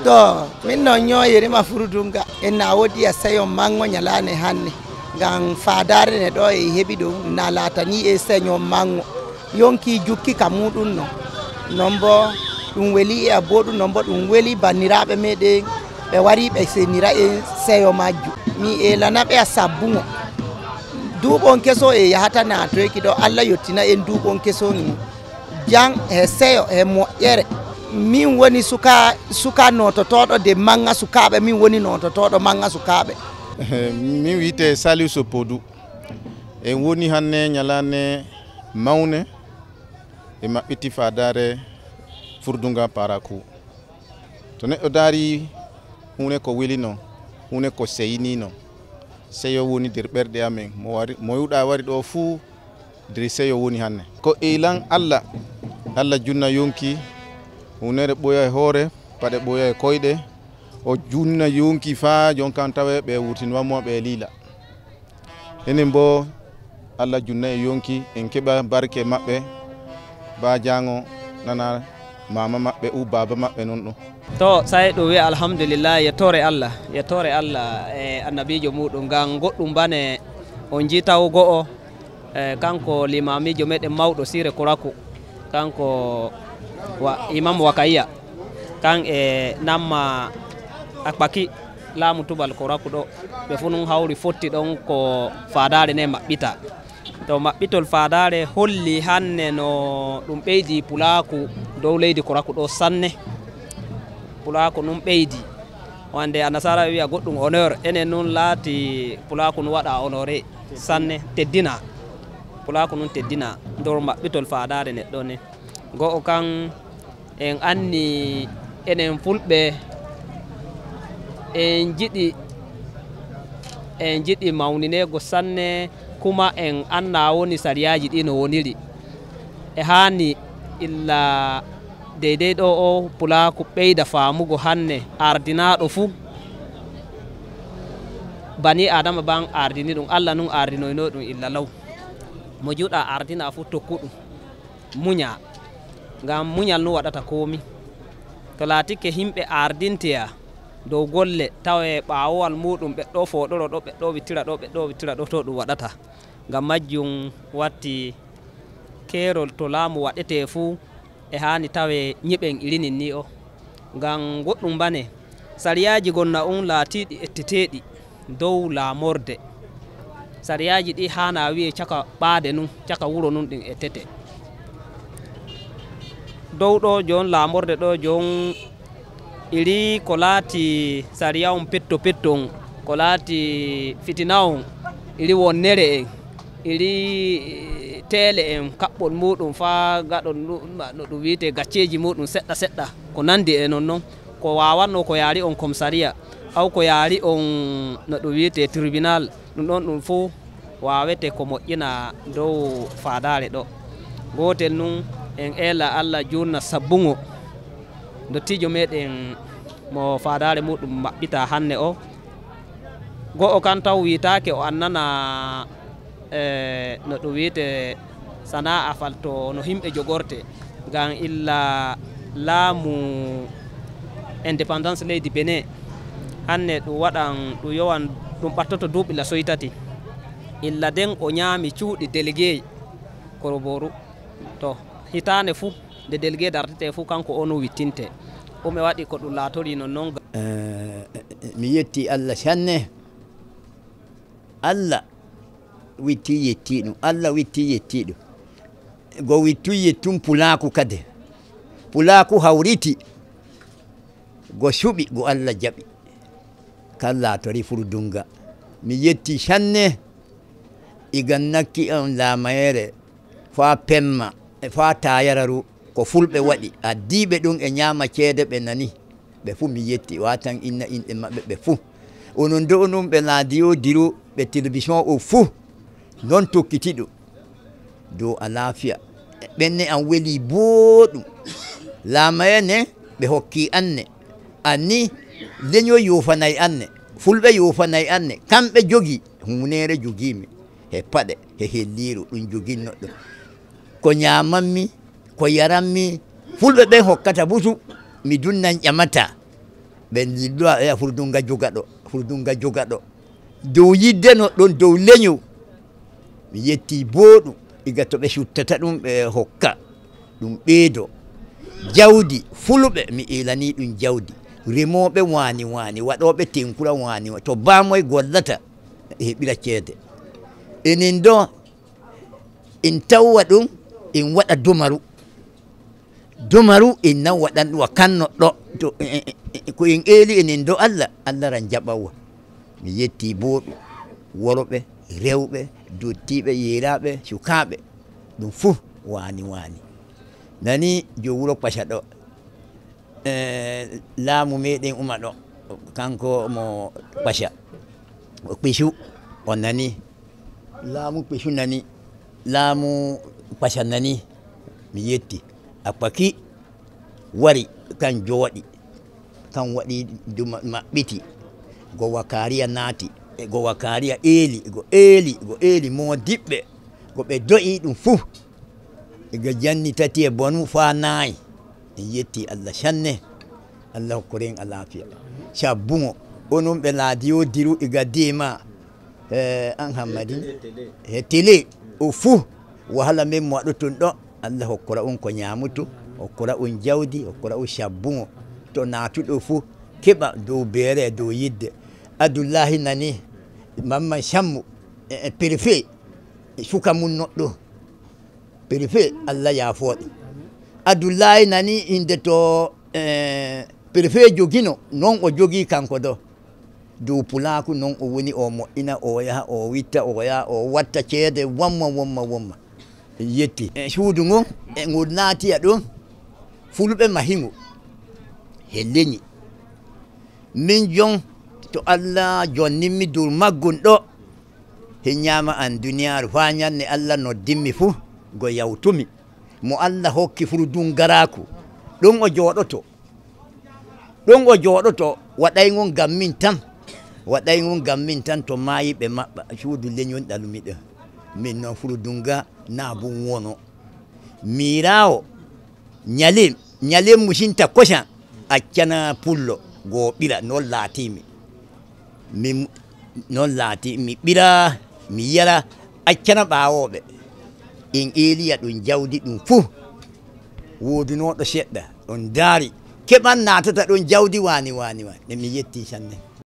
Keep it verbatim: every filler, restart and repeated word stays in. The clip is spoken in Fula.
To, min noon ñooyirima Furduŋga, en na woodi e seyo maŋŋo ñalaande hannde. Ngam faadaare nde ɗo e heɓi ɗum na laatani e seyo maŋŋo. Yonki jukki ka muɗum noon. Noon bo ɗum weli e abbo ɗum, noon bo ɗum weli banniraaɓe meɗen ɓe wari ɓe senira en seyo majjum. Mi eelana ɓe a sabbuŋo. Duuɓon keso e yahata naatoyki ɗo, Allah yottina en duuɓon keso ni. Jam e seyo e moƴƴere. Min woni suka, suka noototooɗo de maŋŋa sukaaɓe, min woni noototooɗo maŋŋa sukaaɓe. Min wiyte Saliu Soppodu. En woni hannde ñalaande mawnde e maɓɓiti faadaare Furduŋga Paraku. To neɗɗo daari huunde ko weli non, huunde ko seyni non, seyo woni nder ɓerɗe amen. Mo wari, mo yiɗaa wari ɗo fuu, nder seyo woni hannde. Ko eelan Allah, Allah junna yonki, huunere ɓooya e hoore, paɗe ɓooya e koyɗe. O junna yonki faa jon kan tawe ɓe wurtinwa mo ɓe liila. Enen boo, Allah junna e yonki, en keɓa barke maɓɓe, baa jaango nana maama maɓɓe u baaba maɓɓe non ɗum. To, say ɗum wi'a alhamdulillah, yettoore Allah, yettoore Allah e annabiijo muuɗum, ngam goɗɗum bane on nji taw go'o, e, kanko limaamiijo meɗen mawɗo Siire Kuraku, kanko wa, Imam Wakayya, kan e Namma Akpaki, laamu tubal Kuraku ɗo, ɓe fuu nun hawri fotti ɗon ko faadaare ne maɓɓita. To maɓɓitol faadaare holli hannde no ɗum ɓeydi pulaaku dow leydi Kuraku ɗo sanne. Pulaaku nun ɓeydi. Wande annasaara wi'a goɗɗum honneur, enen nun laati pulaaku nun waɗa honoré sanne, teddina. Pulaaku nun teddina nder maɓɓitol faadaare neɗɗo ne. Go'o kan en anni enen fulɓe en jiɗi, en jiɗi mawnineego sanne, kuma en anna woni sariyaaji ɗi no woniri. E haani illa deydey ɗo o pulaaku ɓeyda faamugo hanne ardinaaɗo fuu. Banii Aadama ban ardini ɗum, Allah nun ardinoyno ɗum illa law. Mo juɗa ardina fuu tokku ɗum. Muña, ngam muñal nun waɗata koomi. To laatike himɓe ardinteya dow golle, tawe ɓaawowal muuɗum ɓe ɗo fooɗoro ɗo, ɓe ɗo wittira ɗo, ɓe ɗo wittira ɗo, to ɗum waɗata. Ngam majjum watti keerol to laamu waɗetee fuu, e haani tawe ñiɓen irinin ni o. Ngam goɗɗum bane, sariyaaji gonna un laatiiɗi etteteeɗi dow laamorde. Sariyaaji ɗi haana wi'e caka ɓaade nun, caka wuro nun ɗin ettete. Dow ɗo jon laamorde ɗo jon iri ko laati sariya on petto petto on, ko laati fitina on, iri wonnere en, iri teele en, kaɓɓol muuɗum faa gaɗon nu-, no ɗum wi'etee gacceeji muuɗum seɗɗa seɗɗa, ko nandi e non non. Ko waawanno ko yaari on komisariya, aw ko yaari on no ɗum wi'etee tiribinal, ɗum ɗon ɗum fuu waawete ko moƴƴina dow faadaare ɗo. Gootel nun, en eela Alla juurna sabbuŋo ndottiijo meɗen mo faadaare muuɗum maɓɓita hanne o. Go'o kan taw wiitaake o annana, eh, no ɗum wi'etee sana'a falto no himɓe jogorte. Ngam illa laamu indépendance leydi Benin, hanne ɗum waɗan, ɗum yowan, ɗum ɓattoto duuɓi lasoy tati. Illa den o ñaami cuuɗi délégué Koroboru. To, hitaande fu, nde délégué dartetee fu, kanko o no wittinte. Ɗume waɗi ko ɗum laatorii non non? Eh, mi yetti Alla sanne. Alla witti yetti ɗum. Alla witti yetti ɗum. Go wittu yettum pulaaku kade. Pulaaku hawriti. Go suɓi, go Alla jaɓi. Kan laatori Furduŋga. Mi yetti sanne. Igan nakki on laamayere faa pemma, e faa taayararu, ko fulɓe waɗi. Addiiɓe ɗum e ñaama ceede ɓe nani. Ɓe fu mi yetti, watan inna inɗe maɓɓe ɓe fu. Onon do onon ɓe laadiyo diru, ɓe telebison o fu. Non tokkiti ɗum. Dow alaafiya. Ɓenne am weli booɗum. Laamayene ɓe hokki anne. Anni leñol yoofanay anne. Fulɓe yoofanay anne. Kamɓe jogi. Huuneere jogiimi. He paɗe, he helliiru ɗum joginno ɗum. Ko ñaamanmi, ko yaranmi, fulɓe ɓen hokkata butu, mi dunnan ƴamata. Ɓe ndillo a ɓeya furdunga jogaɗo, furdunga jogaɗo. Dow yidde no ɗon dow leñol. Mi yetti booɗum, iga to ɓe cuttata ɗum, ɓe hokka. Ɗum ɓeydo. Jawdi, fulɓe, mi eelani ɗum jawdi. Remooɓe waani waani, waɗooɓe tenkura waani waani. To baamoy gollata, e heɓira ceede. Enen do, en tawwa ɗum, en waɗa domaru. Domaru, en nan waɗan ɗum a kanno ɗo. To, e, e, e, ko en eeli enen do Allah, Allah ran jaɓawa. Mi yetti booɗum. Worɓe, rewɓe, dottiiɓe, yeeraaɓe, sukaaɓe. Ɗum fuu waani waani. Nani jo wuro Paca ɗo. Eh, laamu meɗen Uma ɗo. Kanko mo Paca. O Kpisu, o nani. Laamu Kpisu nani. Laamu Paca nani. Mi yetti. Apaki wari kan jooɗi. Kan waɗi duma maɓɓiti. Go Wakariya naati. E go Wakariya eeli, go eeli, go eeli moodiɓɓe. Go ɓe do'i ɗum fuu. Iga janni tati e bonu faa naay. En yetti Allah sanne. Allah hokkoren alaafiya. Sabbungo. Onon ɓe laadiyo diru iga deema. Eh, an Hammadi. He tele. O fuu. Wahala men mo waɗoton ɗo. Allah hokkora on ko ñaamuto. Hokkora on jawdi. Hokkora on sabbungo. To naatuɗo fuu. Keɓa dow beere, dow yidde. Abdullahi nani. Mamman Sammu. E, e, préfet. E, suka mum noɗɗo. Préfet, Allah yaafooɗe. Abdullahi nani innde to, eh, préfet jogino, non o jogii kanko do. Dow pulaaku non o woni, o moƴƴina, o yaha, o witta, o yaha, o watta ceede womma, womma, womma. Yetti. E suudu ngun, e ngol naati a ɗum, fulɓe mahingo. He leñi. Min jon, to Allah jonnimmi dow maggun ɗo, he ñaama an duniyaaru faa ñannde Allah noddimmi fuu, go yawtumi. Mo Allah hokki furdungaraaku, ɗum o jooɗoto. Ɗum o jooɗoto, waɗay ngun ngam min tan. Waɗay ngun ngam min tan, to maayi ɓe maɓɓa, suudu leñol ɗalumi ɗo. Min non furdunga naa bun wono. Miiraawo, ñalem, ñalem musinta kosan, accana pullo, go ɓira, non laatimi. Min, non laati, mi ɓira, mi yara, accana ɓaawooɓe. En eeliya ɗum jawdi ɗum fuu. Woodunooɗo seɗɗa, on ndaari. Keɓan naatata ɗon jawdi waani, waani, waani. Nde mi yetti sanne.